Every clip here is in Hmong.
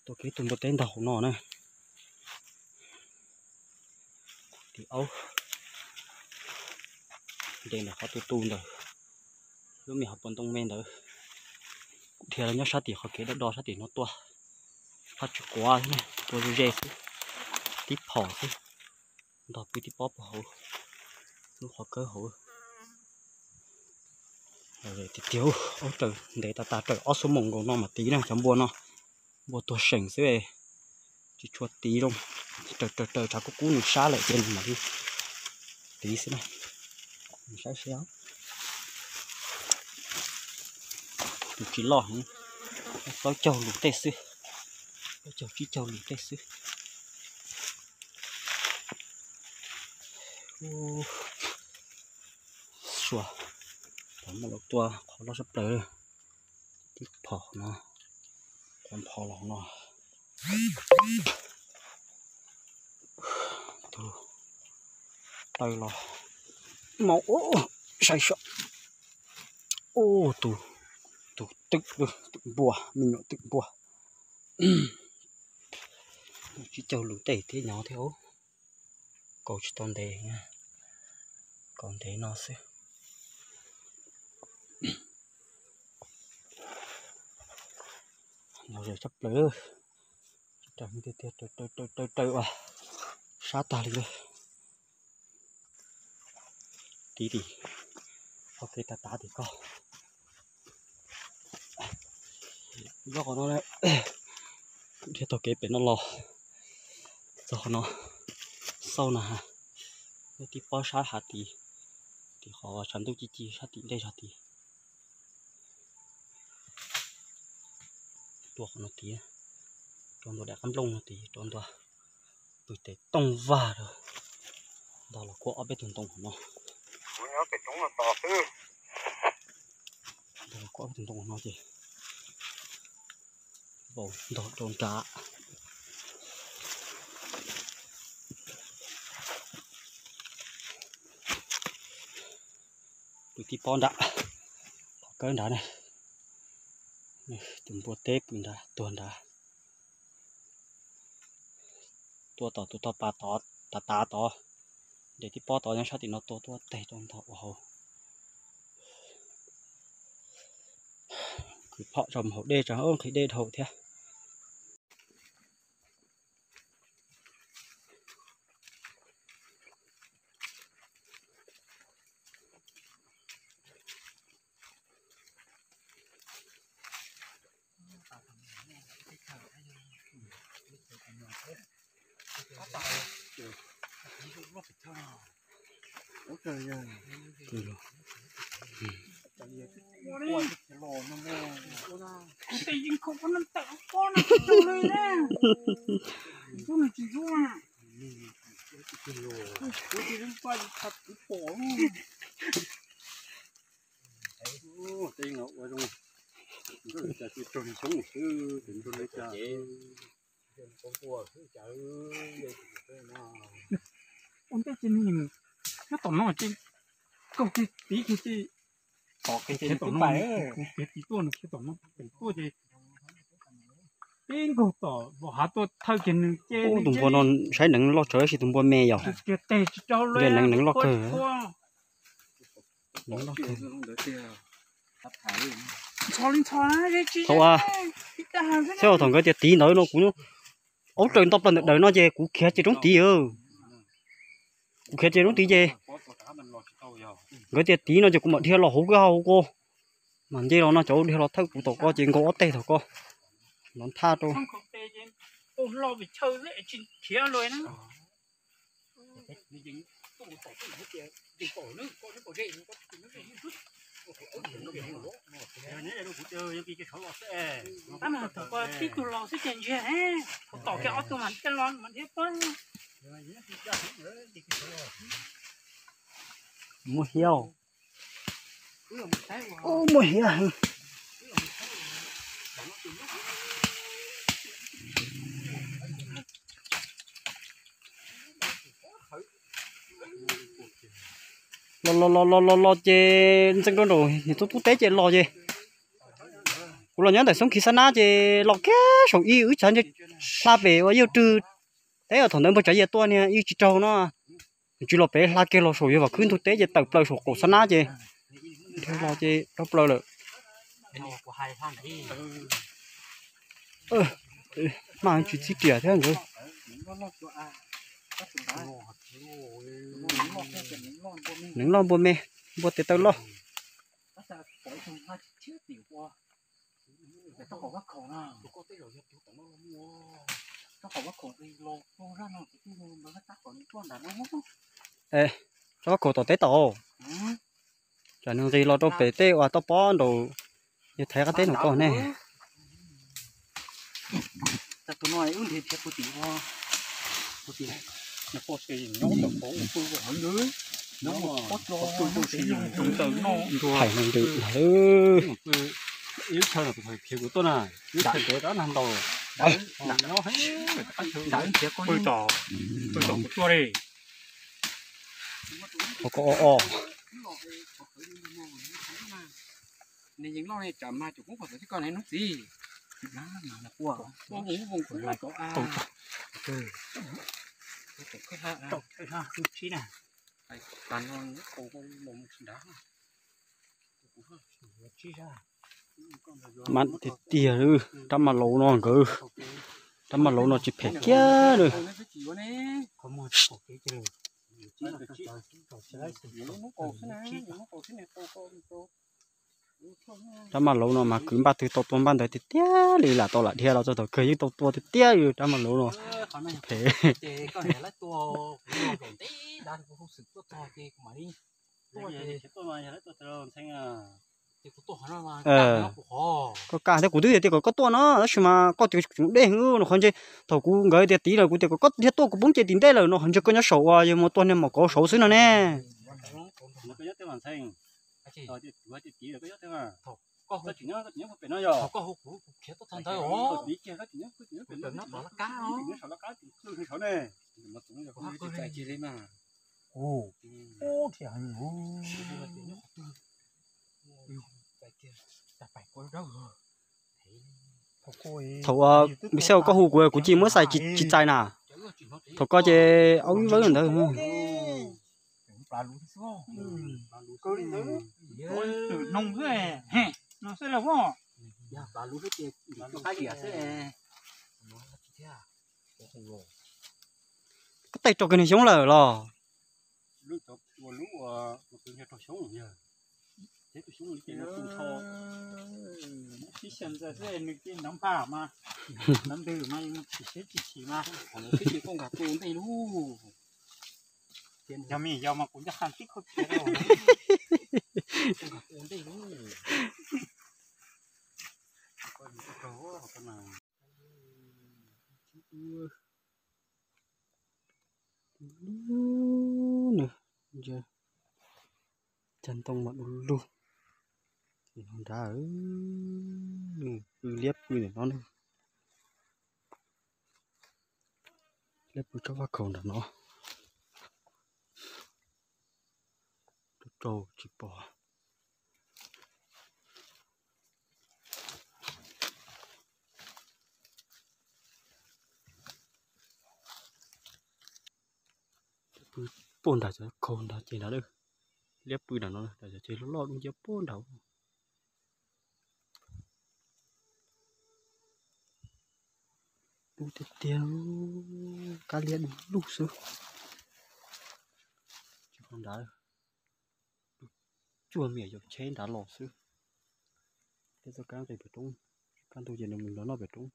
Tua kiag tus npua teb ntog hauv no na. Tim aub, nres ntawm qhov tu tu ntawd, lub me hauv paus ntoo me ntawd. Kuv dhia los nyob sab tim qhov kev do do sab tim no tuaj, phaj tsis quav thiab, tua ze ze xwb, tib phom xwb, ntog pw tib pob puag hauv lub qhov kawb hauv. Tiag tiag, aub raws ntev tas tas, raws ob xuab moos nkaus no mam tiv na cov npua no. Npua tuag seem xwb, tsis tshua tiv zoo. Raws raws raws tshav kub kub nws sab lawm ces nws mam li tiv xwb na. Nws saib seb, tus tsis loj heev, plaub caug lus tej xwb, plaub caug tsib caug lus tej xwb. Suav, muaj lub tua qhov loj sab plaws, tib phom no, qhov phom los no. Tus taw los, mau, saib seb. Tus, tus twm, twm npua, me nyuam twm npua. Tsib caug lus tej thiab nyob thiab, kaus tsis tau ntev, kaus ntev no xwb. Nyob zoo tshaj plaws, raws tiag tiag, raws raws raws, sab tag li. Tiv tim qhov kev tav tav tim ko. Zoj qhov no, kuv dhia taug kev pem no los txog qhov no, xauj na has, lub tib pob sab hav tid, tim qhov tshav ntuj ci ci sab tim ntej zog tid. Tua qhov no tid, rau ntua daim qab nplooj no tid, rau ntua pw tes tooj vag rau, ntog los kuaj ob peb tug ntoo qhov no. Ntog los kuaj ob peb tug ntoo qhov no ces vau ntog rau nrad. Pw tib pob nrad, qhov kawb nrad na, tus npua teb pw nrad tuag nrad. Tua tom tus tog pas tod, tav tav tod, nres tib pob tod nyob sab tim no tua tuaj teg rau ntog ua hauv. Kwv phom tso mus haus dej tso, nqhis dej dhau thiab. Ua ntej ces nws nyob tom no ces kaug kiag tiv kiag ces, tom kiag tiv tuaj, nws khiav tom no pem tuaj ces peb nkaug tom vos hav tuaj thawj kiag nws ces. Tus npua no saib neev loj tsawv tab sis tus npua me yom. Kiag teg tsis rau li, neev neev loj kawg. Neev loj kawg. Thaum xyov thaum nkawd tias tiv ntawd no kuv aub raws nto plaws ntawm daws no ces kuv khiav ces roob tiv. Kuv khiav ces roob tiv ces nkawd tias tiv no ces kuv mam dhia los hauv ko, hauv ko, mam nce los no cov dhia los thawj kuv tom ko ces nkaus ob teg tom ko, los nthaj rau. Tab mas thaum ko tib tug los xwb ces ntsiag, thaum tom kiag ob tug mas thiaj los mas thiaj pab. Muaj hiab. Ub, muaj hiab heev. Los los los los los los ces ntxeev rau nraum niam tub tub teb ces los ces. Kuv los nyob ntawm Xoob Khiv Xab Nab ces los kiag saum ib wb tsav ntshe hla pem uas Yawg Rwg teb os, thaum ntawd npawg Tsav Yias tuaj niag ib tsis raug no. Nws tsis los pem, hla kiag los saum Yawg Vam Khwb ntug teb ces tawm plaws saum qaum Xab Nab ces dhia los ces dhau plaws lawm. Mas tsis txib riam thiab nkawd. Neev loj npua me, npua tes taw loj. Tsob khaum tom teb tod. Tsam nws nqis los rau pem tej uas toj pob nraum yawg Thaiv qab teb no koj ne. Hais no ntws lawm. Ib chaw no tus khiav kuv tuaj na, ib chaw ntawd rab nag ntaus. Pw tom, pw tom kuv tuaj li. Qhov ko o o. Nws yeej loj ne, tsam mas cov koob qhov txawv tib ko ne hnub txiv. Mas tiag tiag, rab mas laus no nkawd, rab mas laus no tsis phem kiag li. Rab mas laus no mas kwv npaj twg tau tua npaj ntawd tiag tiag li, lam tau lam dhia los txog thaum kawg yeej tau tua tiag tiag li. Rab mas laus no tsis phem. Koj kaj thiab, kuv twb tias kom koj tuaj no tab sis mas koj tias tseem dej heev no qhov ntshe. Thaum kuv nkawd tias tiv lawm kuv tias kom koj dhia tuaj, kuv poob ces tim ntej lawm no qhov ntshe koj nyob saum uas yawg mus tua niag maum kauv saud xwb no ne. Thaum ua npis xev koj hu kuv, kuv cia muab xais tsis txais na. Thaum koj ces au ib vawb ntawd. Koj tej rau kiag niag xyoob lawm los? Yog me yog mas kuv ncaj qha tib kho khiav rau. Lub nws, cag ntoo mas du lug. Nrad, pw liab pw ntawm no, liab pw tsob vaj khaum nram no. Rau tsis pom. Pw puag nram cov khaum nrad ces nrad, liab pw nram no, nram cov ceg loj loj dub nciab puag nrad. Dub tiag tiag, kab liab du lug xwb. Nrad, cuag me nyuam yaus tsheb nrad los xwb. Thiab txoj kab nqis pem roob, kaj ntug ces nws mus nrov noj pem roob,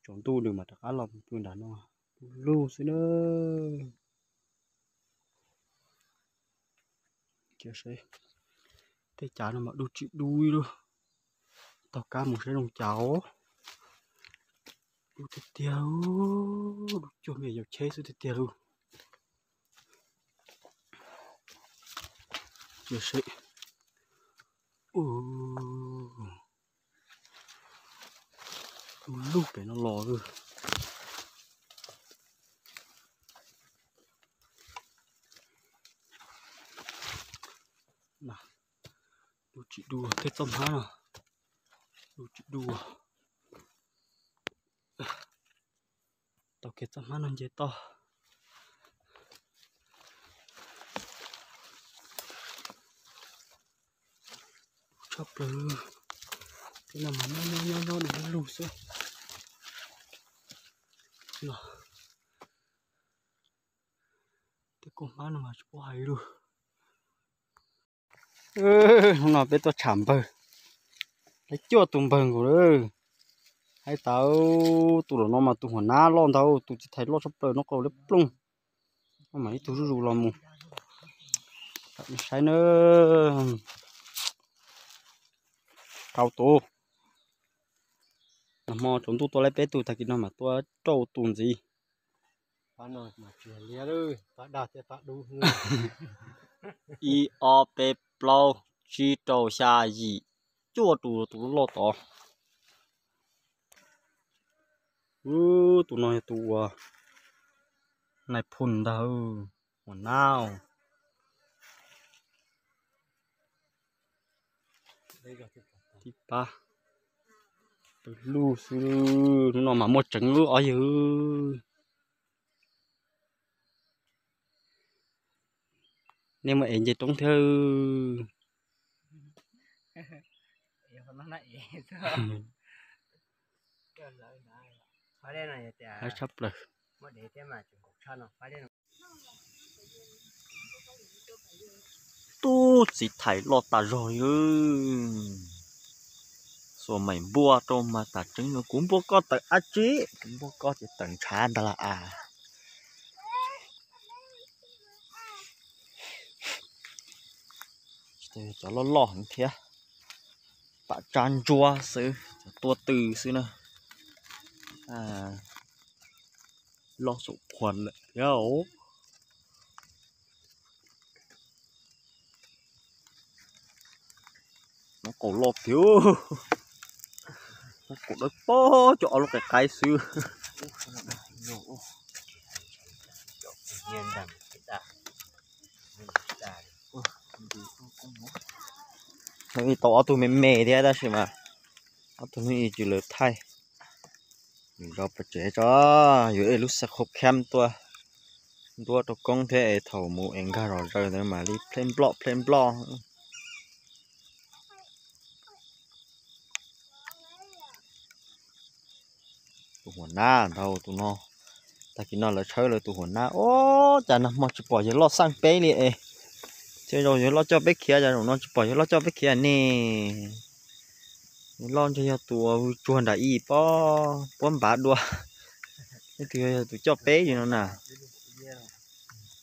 tsaus ntuj nws mam rov qab los pw nrad no, du lug xwb na. Cia seb, tej cav no mas du tsis du li lub, taug kab mus saib zoo cas. Du tiag tiag, du cuag me nyuam yaus tsheb xwb tiag tiag lauj. Cia seb. Du lug pem no los. Du tsis du tej txoj hmab no. Tsis dua. Tau kiag txoj hmab no nce toj. Tshaj plaws. Tej no mas nyob nyob nyob nyob lug xwb. No, tej kua hmab no mas tsis paub hais li. Hnub no peb tuaj tsham npawg, peb cuaj tus npawg nkaus lawm. Hais tas tus los no mas tus huam nab loj ntau, tus txiv thais loj tshaj plaws no qau liab ploog. No mas ib tug zuj zus los mus. Saib na, rau tus. Nag hmo tsaus ntuj tua laib peb tug, tag kis no mas tua rau tus ntxiv. Ib ob peb plaub tsib rau xya yim, cuaj tus tus loj tod. Tus no yog tus uas nais phoo ntag, huam nab. Tib pab, pawg lug xwb, hnub no mas muaj tseev lub ob yawg. Nej muaj ev nce roob thiab. Tshaj plaws. Tub txiv thais loj tas zog li. Xuas maim npuaj rau mas tas tseeb no, kuv npuaj koj tawm dab tsi, kuv npuaj koj ces tawm ntshav ntag las as. Cov loj loj heev thiab, pam tsa ntsuab xwb, cov tuaj tw xwb na. Loj xum phuas lawm thiab. Hnub qaum loj tiag, hnub qaum dawb paug, cov ob lub qe qaib xwb. Hnub ib tau ob tug me me thiab tab sis mas ob tug hnub ib tsis lawv thaij. Zov pov tsev tso, yuav ib lub xab khau kham tuaj ntuab rau koob thiab es thaum mus es nkag zom zaws ntawd mam li pleb nploj pleb nploj. Tus huam nab ntag tus no, tag kis no lawv tshawb lawv tus huam nab. Ob, cas nag hmo tsis pom yawg loj xaj peb li es, tej zaum yawg loj coj peb khiav, cas zaum no tsis pom yawg loj coj peb khiav ne. Yawg loj ntshe yog tus tsuag nram ib pob puab npav dua, ib tug yog tus coj peb li no na.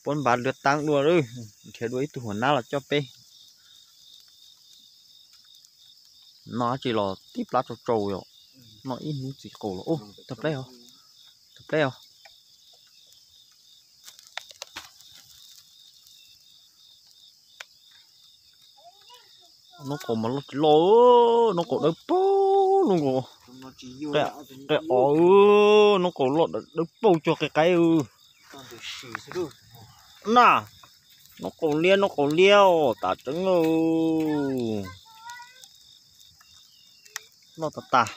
Puab npav dua taab dua, nrhiav dua ib tug huam nab los coj peb. Noj dab tsi los tib plab tsau tsau yom. Noj ib hnub txiv qaum los. Tawg pleb os, tawg pleb os. Hnub qaum mas loj tsis loj, hnub qaum dawb paug, hnub qaum qe os, hnub qaum loj dawb paug cuag qe qaib. Na, hnub qaum liab, hnub qaum liab os, tas tseeb. Loj tas tas.